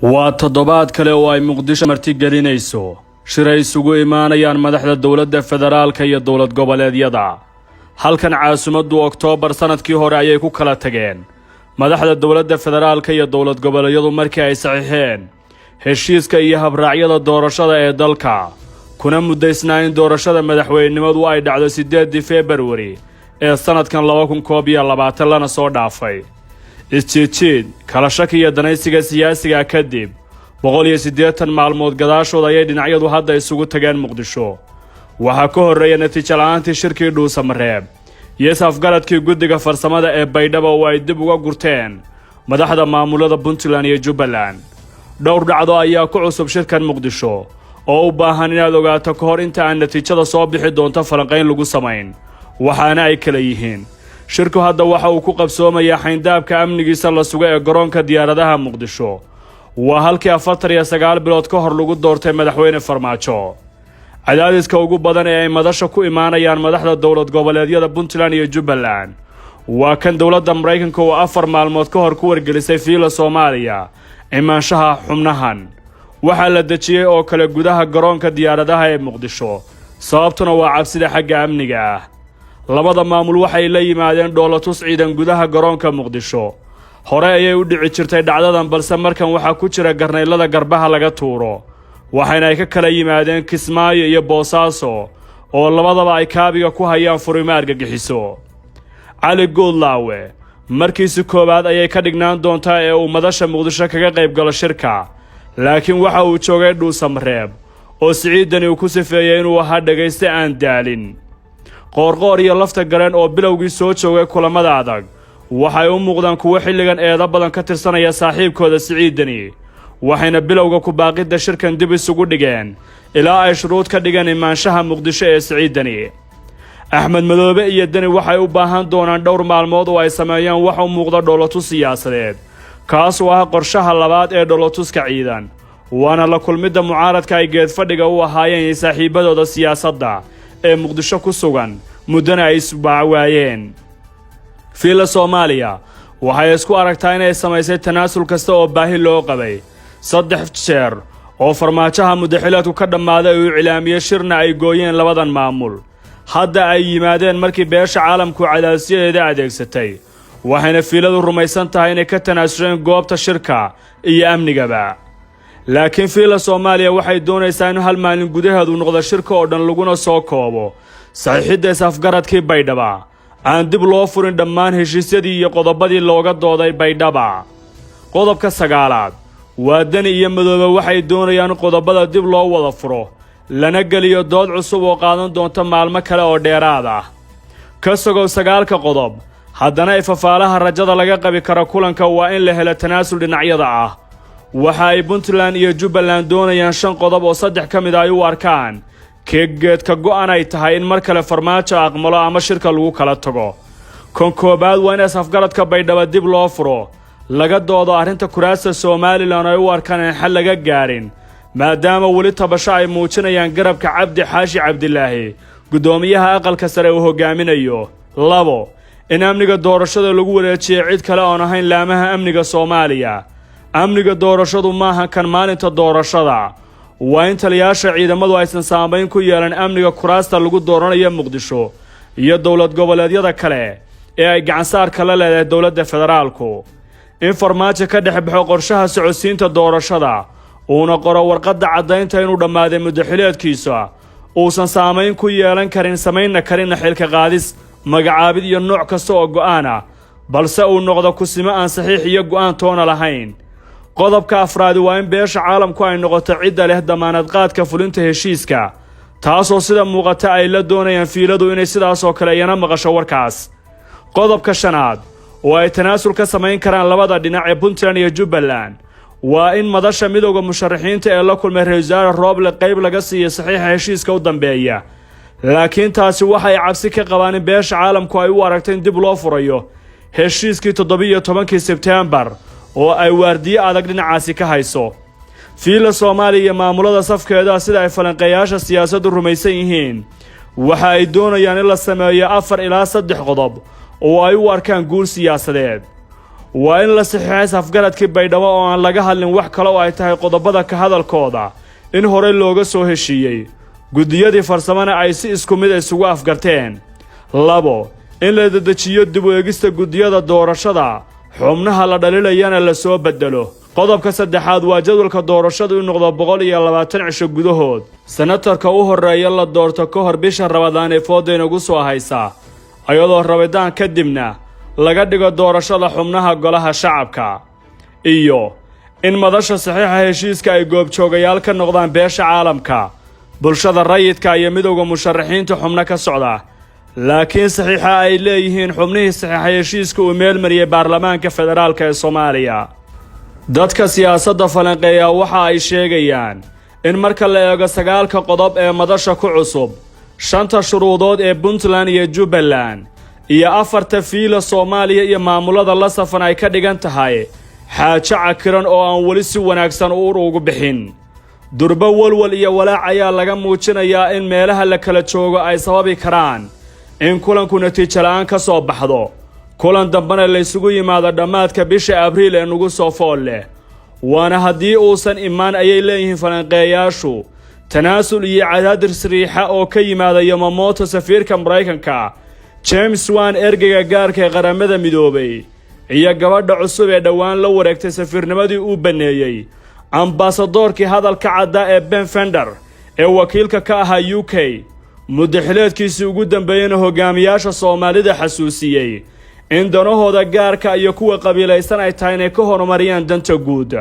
Waa toddobaad kale oo ay Muqdisho martigelinayso shir ay isugu imaanayaan madaxda dowladda federaalka iyo dowlad goboleedyada. Halkan caasimaddu Oktoobar sannadkii hore ayay ku kala tageen madaxda dowladda federaalka iyo dowlad goboleedyadu markii ay saxiixeen heshiiska iyo habraacyada doorashada ee dalka, kuna muddaysnaa in doorashada madaxweynenimadu ay dhacdo 8-dii Februari ee sannadkan 2021 lana soo dhaafay. Isjiidjiid, kala shaki iyo danaysiga siyaasiga kadib, 180 maalmood gadaashood ayay dhinacyadu hadda isugu tageen Muqdisho. Waxaa ka horreeya natiijo la'aantii shirkii Dhuusamareeb iyo is-afgaradkii guddiga farsamada ee Baydhaba oo ay dib uga gurteen madaxda maamulada Puntland iyo Jubbaland. Dhowr dhacdo ayaa ku cusub shirkan Muqdisho oo u baahan inaad ogaato ka hor inta aan natiijada soo bixi doonto falanqayn lagu samayn, waxaana ay kala yihiin: shirku hadda waxa uu ku qabsoomayaa xayndaabka amnigiisa la sugo ee garoonka diyaaradaha Muqdisho. Waa halkii 49 bilood ka hor lagu doortay madaxweyne Farmaajo. Cadaadiska ugu badan ee ay madasha ku imaanayaan madaxda dowlad goboleedyada Puntland iyo Jubbaland waa kan dowladda Maraykanka oo 4 maalmood ka hor ku wargelisay Fiila Soomaaliya imaanshaha xubnahan. Waxaa la dejiyey oo kale gudaha garoonka diyaaradaha ee Muqdisho, sababtuna waa cabsida xagga amniga ah. Labada maamul waxay la yimaadeen dhoolatus ciidan gudaha garoonka Muqdisho. Hore ayay u dhici jirtay dhacdadan, balse markan waxaa ku jira garnaylada garbaha laga tuuro, waxayna ay ka kala yimaadeen Kismaayo iyo Boosaaso oo labadaba ay kaabiga ku hayaan furimo argagixiso. Cali Guudlaawe markiisi koowaad ayay ka dhignaan doontaa ee uu madasha Muqdisho kaga qayb galo shirka, laakiin waxa uu joogay Dhuusamareeb oo Siciidani uu ku sifeeyey inuu ahaa dhegayste aan daalin. Qoorqoor iyo Lafta Gareen oo bilowgii soo joogay kulamada adag waxay u muuqdaan kuwo xilligan eedo badan ka tirsanaya saaxiibkooda Siciidani, waxayna bilowga ku baaqidda shirkan dib isugu dhigeen ilaa ay shuruud ka dhigeen imaanshaha Muqdisho ee Siciidani. Axmed Madoobe iyo Deni waxay u baahan doonaan dhowr maalmood oo ay sameeyaan wax u muuqda dhoolatus siyaasadeed, kaas oo ah qorshaha labaad ee dhoolatuska ciidan, waana la kulmidda mucaaradka ay geedfadhiga u ahaayeen iyo saaxiibadooda siyaasadda ee Muqdisho ku sugan muddana ay isbaawaayeen. Fiilla Soomaaliya waxay isku aragtaa inay samaysay tanaasul kasta oo baahi loo qabay 3 jeer oo Farmaajaha muddaxileedku ka dhammaaday uu iclaamiyey shirna ay gooyeen labadan maamul. Hadda ay yimaadeen markii beesha caalamku cadaadisyadeeda adeegsatay, waxayna fiiladu rumaysan tahay inay ka tanaasuleen goobta shirka iyo amnigaba. Laakiin Fiilla Soomaaliya waxay doonaysaa in hal maalin gudaheedu noqdo shirka oo dhan, laguna soo koobo saxiixidda is-afgaradkii Baydhaba, aan dib loo furin dhammaan heshiisyadii iyo qodobadii looga dooday Baydhaba. Qodobka sagaalaad waa Deni iyo Madoobe waxay doonayaan in qodobada dib loo wada furo, lana geliyo dood cusub oo qaadan doonta maalmo kale oo dheeraad ah. Ka sogow sagaalka qodob, haddana ifafaalaha rajada laga qabi karo kulanka waa in la helo tanaasul dhinacyada ah. Waxa ay Puntland iyo Jubbaland doonayaan shan qodob oo saddex ka mid a ay u arkaan keegeedka go'an ay tahay in mar kale Farmaajo aqmalo ama shirka lagu kala tago. Kon koowaad waa in is-afgaradka Baydhaba dib loo furo, laga doodo arrinta kuraasta Somaliland ay u arkaan aan xal laga gaarin, maadaama weli tabasho ay muujinayaan garabka Cabdi Xaashi Cabdilaahi, guddoomiyaha aqalka sare, uu hogaaminayo. Labo, in amniga doorashada lagu wareejiyo cid kale oon ahayn laamaha amniga Soomaaliya. Amniga doorashadu maaha kan maalinta doorashada. Waa in taliyaasha ciidamadu aysan saamayn ku yeelan amniga kuraasta lagu dooranayo Muqdisho iyo dowlad goboleedyada kale ee ay gacansaarka la leedahay dowladda federaalku. In Farmaajo ka dhex baxo qorshaha socodsiinta doorashada, uuna qoro warqadda caddaynta inuu dhammaaday muddaxileedkiisa, uusan saamayn ku yeelan karin, samaynna karinna xilka qaadis, magacaabid iyo nooc kasta oo go'aan ah, balse uu noqdo kusimo aan saxiix iyo go'aan toona lahayn. Qodobka afraadi waa in beesha caalamku ay noqoto cidda leh damaanad qaadka fulinta heshiiska, taasoo sida muuqata ay la doonayaan fiiladu inay sidaasoo kale iyana maqasho warkaas. Qodobka shanaad oo ay tanaasul ka samayn karaan labada dhinac ee Puntland iyo Jubbaland waa in madasha midowda musharaxiinta ee la kulmay ra-isul wasaare Rooble qayb laga siiyo saxiixa heshiiska u dambeeya, laakiin taasi waxay cabsi ka qabaan in beesha caalamku ay u aragto in dib loo furayo heshiiskii 17-kii Sebteembar oo ay waardiye adag dhinacaasi ka hayso. Fiilla Soomaaliya iyo maamulada safkeeda, sida ay falanqeeyaasha siyaasaddu rumaysan yihiin, waxa ay doonayaan in la sameeyo afar ilaa saddex qodob oo ay u arkaan guul siyaasadeed. Waa in la saxiixay is-afgaradkii Baydhabo oo aan laga hadlin wax kale oo ay tahay qodobada ka hadalkooda in horey looga soo heshiiyey, guddiyadii farsamana ay si isku mid isugu afgarteen. 2, in la dedejiyo dib u eegista guddiyada doorashada, xubnaha la dhaliilayana la soo beddelo. Qodobka saddexaad waa jadwalka doorashadu in noqdo 120 cisho gudahood, senatarka u horreeya la doorto ka hor bisha Rabadaan ee fooda inagu soo haysa, ayadoo Rabadaan kadibna laga dhigo doorashada xubnaha Golaha Shacabka, iyo in madasha saxiixa heshiiska ay goobjoogayaal ka noqdaan beesha caalamka, bulshada rayidka iyo Midowda Musharaxiinta xubno ka socda, laakiin saxiixa ay leeyihiin xubnihii saxiixay heshiiska uu meelmariyey baarlamaanka federaalka ee Soomaaliya. Dadka siyaasadda falanqeeya waxa ay sheegayaan in marka la eego sagaalka qodob ee madasha ku cusub, shanta shuruudood ee Puntland iyo Jubbaland iyo afarta Fiila Soomaaliya iyo maamulada la safan, ay ka dhigan tahay xaajo cakiran oo aan weli si wanaagsan uur ugu bixin. Durbo walwal iyo walaac ayaa laga muujinayaa in meelaha la kala joogo ay sababi karaan in kulanku natiijo la'aan ka soo baxdo, kulan dambena laysugu yimaado dhammaadka bisha Abriil ee nagu soo fool leh. Waana haddii uusan imaan, ayay leeyihiin falanqeeyaashu, tanaasul iyo cadaadis riixa oo ka yimaada Yamamoto, safiirka Maraykanka, James Swan, ergeyga gaarka ee Qaramada Midoobay, iyo gabadha cusub ee dhowaan la wareegtay safiirnimadii uu banneeyey ambasadoorkii hadalka cadda ee Ben Fender ee wakiilka ka ahaa UK, muddaxileedkiisii ugu dambeeyeyna hogaamiyaasha Soomaalida xasuusiyey in danahooda gaarka iyo kuwa qabiilaysan ay tahay inay ka horumariyaan danta guud.